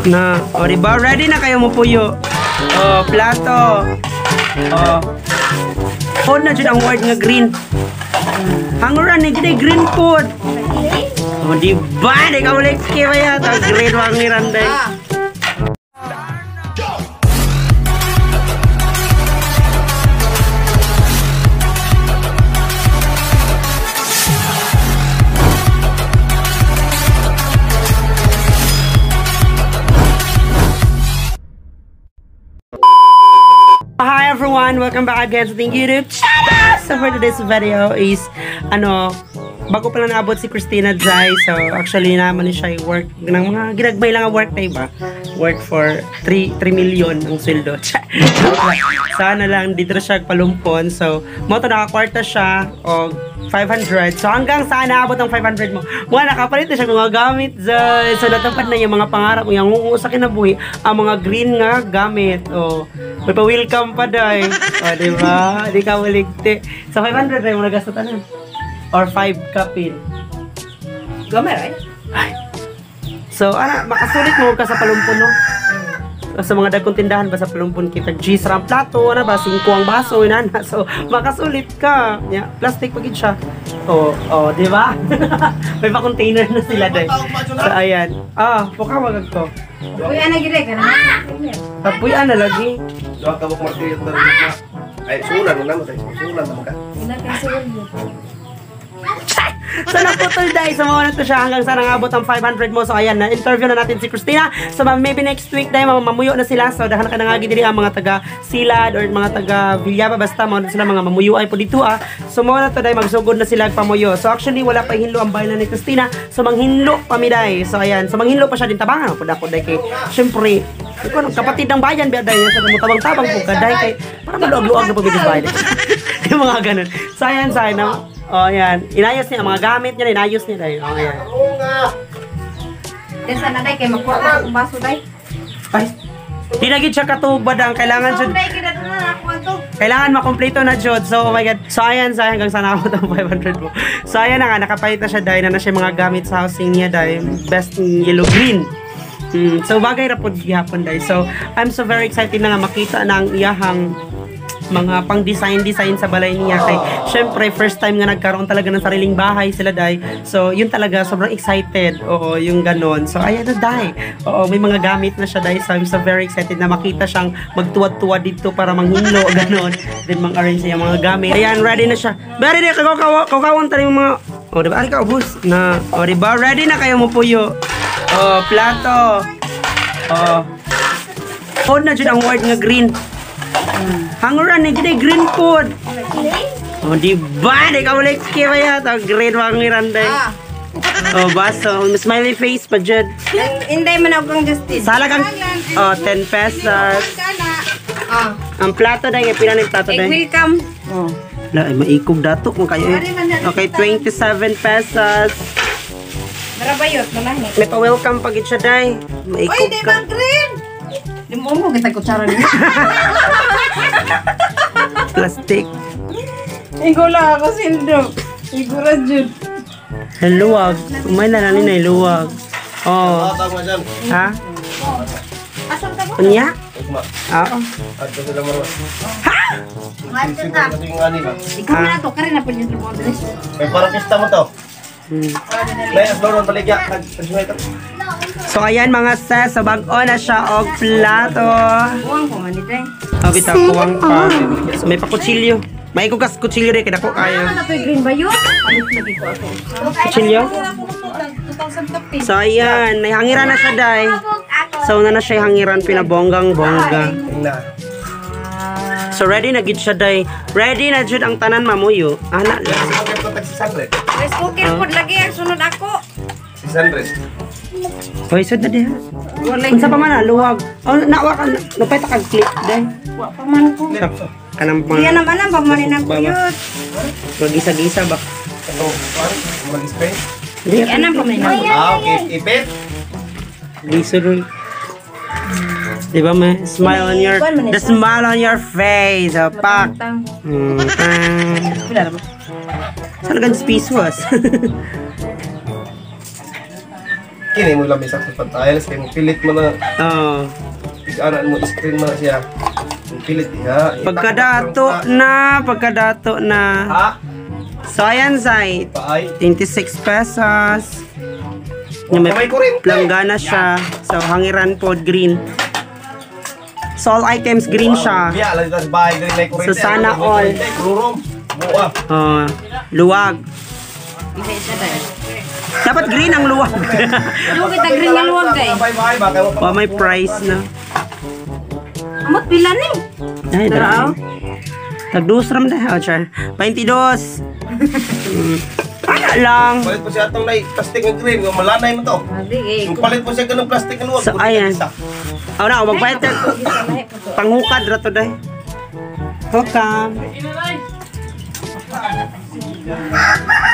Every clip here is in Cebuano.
Na, o diba? Ready na kayo mo puyo. Oh, plato. Oh. Pod na jud ang word nga green. Hanguran ni jud green pod. Oh, di ba? Di ka ulit kaya ta green wangiran day. Hi everyone! Welcome back again to the YouTube channel! So for today's video is, ano, bago pa lang naabot si Christina Jai. So actually naman siya work, ng mga ginagmay lang ang work na iba. Work for 3 million ang sweldo. Sana lang, dito na siya palumpon. So, mo to nakakwarta siya o 500. So hanggang saan naabot ang 500 mo? Wala, nakapalit na siya mga gamit. So natupad na yung mga pangarap mo. Yung sa kinabuhi, ang mga green nga gamit. O, may pa-welcome pa day. O, diba? Di ka maligti. So 500 rin mo nagasta tanan. Or 5 kapin. Gamay, right? Ay. So, ana, makasulit mo ka sa palumpon, no? Sa mga dagkong tindahan ba sa palumpon kita G's ra ang plato, ana ba 5 ang baso inana. So makasulit ka. Yeah, plastic pagid siya. Oh, oh, di ba? May pa-container na sila dai. So ayan. Ah, puka wag ko. Uy, ana gid ka na. Tapuy ana lagi. Duha ka buk martilyo ta. Ay, sulan mo na mo, sulan na mo ka. So naputol dahil sa mga na to siya hanggang sa nangabot ang 500 mo. So ayan, na-interview na natin si Christina. So maybe next week dahil mamuyo na sila. So dahan ka na nga diri ang mga taga Silad or mga taga Villaba, basta mga sila mga mamuyo ay po dito ah. So mo na to dahil magsugod na sila pamuyo. So actually wala pa hinlo ang bahay na ni Christina. So manghinlo pa mi dai. So ayan, so manghinlo pa siya din tabangan po dako dai kay syempre ikaw kapatid ng bayan biya dai sa mo tabang-tabang po ka dai kay para maluag-luag na po bigis bahay. Yung mga ganun. So ayan, sana. Oh, ayan. Inayos niya ang mga gamit niya, inayos niya dahil. Oh, ayan. Desa na day kay makuha akong baso day. Ay. Di na gid siya katubad ang kailangan siya. Kailangan makumpleto na jud. So, oh my God. So, ayan, so, hanggang sana ako ang 500 mo. So, ayan na nga, nakapalit na siya dahil na siya mga gamit sa housing niya dahil best in yellow green. So, bagay ra pod gihapon dahil. So, I'm so very excited na nga makita na ang iyahang mga pang-design-design sa balay niya kay syempre first time nga nagkaroon talaga ng sariling bahay sila day. So yun talaga sobrang excited. Oo, yung ganon. So ayan na day. Oo, may mga gamit na siya day. So I'm so very excited na makita siyang magtuwad-tuwad dito para manghinlo ganon. Then mang-arrange niya mga gamit. Ayan, ready na siya. Ready na kakawan tayo yung mga. Oh, diba? Ari ka ubos na. Oh, diba? Ready na kayo mo puyo. Oh, plato. Oh. Pod na jud ang word nga green. Hanguran ni jud green pod. Oh, di ba? Di ka ulit kaya ta green wangiran day. Oh, baso, smiley face pa jud. Inday man ako kang Justin. Sala kang oh, 10 pesos. Ah. Ang plato day, pila ni plato day? Welcome. Oh. La, ay maikog dato kung kayo. Okay, 27 pesos. Marabayot na May pa-welcome pag siya day. Maikog. Oy, di ba green? Di mo mo kita kutsara niya. Plastic. Igula ako sindo. Igura jud. Luwag. Umay na nani na luwag. Oh. Ha? Asan ka mo? Unya? Oo. Ha? Ikaw na to kare na pud yung trabaho diri. May parang pista mo to. So ayan mga sis, so bag-o na siya og plato. Kuwang ko man dito. Oh, bitaw kuwang pa. So may pa-kutsilyo. May kugas kutsilyo rin kay dako kayo. Ano to green ba yun? Palit lagi ko ako. Kutsilyo? So ayan, may hangiran na siya day. So na siya hangiran pinabonggang bongga. So ready na gid siya day. Ready na jud ang tanan mamuyo. Ana lang. Rice cooker pod lagi ang sunod ako. 600. Hoy, sud na diha. Unsa pa man ah, luwag. Oh, nawa ka napay ta kag clip day. Wa pa man ko. Kanang mga Iya naman ang pamanin ang kuyot. Magisa-gisa ba? Ano? Mag-spray? Hindi Iya nang pamanin ang kuyot. Ah, okay. Ipit. Gisuroy. Diba may smile on your the smile on your face. Oh, pak. Pila na ba? Saan gan pesos? Kini mo lamisa sa pantayas kay mo pilit mo na Oh. tig-anan mo screen mo na siya. Mo pilit diha. Pagkadato na, pagkadato na. Ha? So ayan, Zay. Paay. 26 pesos. Nga may May kurente. planggana siya. So hangiran pod green. So all items green siya. Biya lang dito sa bahay green may kurente. So, sana May all. kurente, Krurom. Buwa. Oh, luwag. Hindi siya dahil. Dapat green ang luwag. Ano kita green nga luwag kay? Bahay ba kay Wa may price na. Amot pila ni. Ay, Tara, dara. Tagdus ram na. Oh, char. 22. Ana lang. Palit po siya atong nay plastic nga green nga malanay mo to. Adi eh. Kung palit po siya kanang plastic nga luwag. So, ayan. Oh, na, magbayad ka. Panghukad ra to day. Welcome.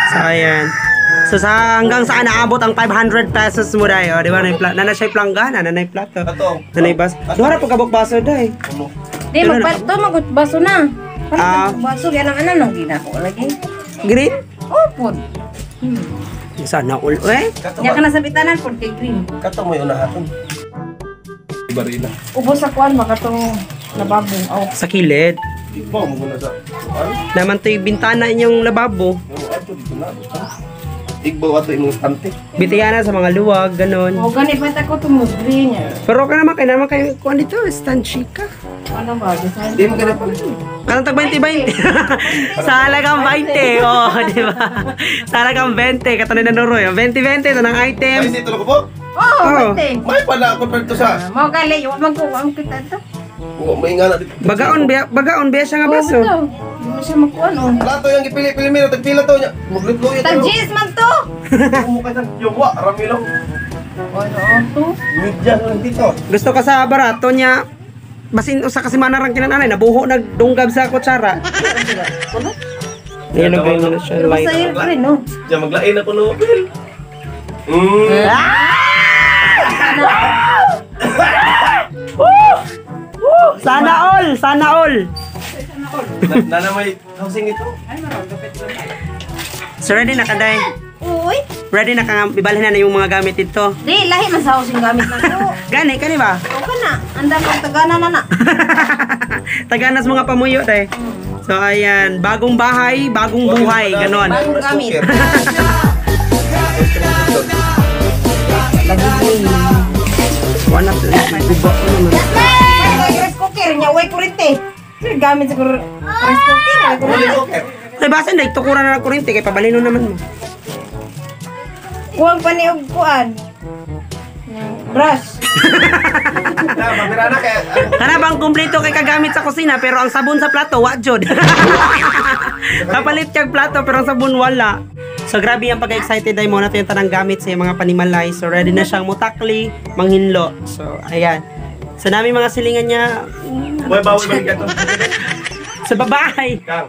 So, ayan. So, sa, hanggang saan naabot ang 500 pesos mo day. O, di ba? Nana siya planggana, nanay plato. Ato. Nanay bas. Duha ra po kabok baso day. Uno. Di magpato magbaso na. Ah. Parang baso kaya lang ano nang ginako lagi. Green? Oh, pod. Sana all, eh. Kato Nya ba? ka na sa bitanan pod kay green. Kato mo yung unahaton. Barila. Ubos sa kuan makatong lababo. Oh. Sa kilid. Di ba mo na sa kuan? Naman to'y bintana inyong lababo. Mo ato dito na. Igbaw ato imong stante. Bitiyana sa mga luwag, ganon. Oh, gani pa ta ko tungod green. Pero okay naman, kaya naman kayo kuan dito, stand chika. Ano ba? Design. Di mo ganun palit. Kanang tag 20-20. Sa halagang 20. Oo, oh, di ba? Sa halagang 20, katanay na nuroy. 20-20, ito ng item. Ay dito ko po. Oh, Oh. pwede. May pala ako dito sa. Mao gali, wa man ko ang kita to. Wa may nga na dito. Bagaon biya siya nga baso. Oh, bitaw. Di mo siya makuan oh. Plato yung gipili-pili mi tagpila to nya. Maglutlo Tag jeans man to. Mo kay yung wa rami lang. Oh, no, to. Media lang dito. Gusto ka sa barato niya. Basin usa kasi manarang kinananay, nabuho nagdunggab sa kutsara. Yellow green na siya Pero light. basta yun green no. Diyan maglain na kuno. Sana all, sana all. Na na may housing ito. So ready na ka, day? Uy, Ready na ka nga, ibalhin na na yung mga gamit dito. di lahi man sa housing gamit na ko. Gani, kani ba? Okay na, andam ang tagana na na. Taganas mga pamuyo, day. So ayan, bagong bahay, bagong buhay, ganon. Bagong gamit. Wala to. Guba ko naman. Ay, rice cooker nya way kurente. Sir, gamit siguro rice cooker, way kurente. Ay, basta hindi, tukuran na ng kuryente, kay pabalino naman mo. Kuwang pa ni og kuan. Brush. Na, mabira na kay Kana bang kumpleto kay kagamit sa kusina, pero ang sabon sa plato, wa jud. Kapalit kag plato, pero ang sabon wala. So grabe ang pagka-excited ay mo na ito yung tanang gamit sa iyang mga panimalay. So ready na siyang mutakli, manghinlo. So ayan. So nami mga silingan niya Boy, bawal ba ito? sa babae. Kang.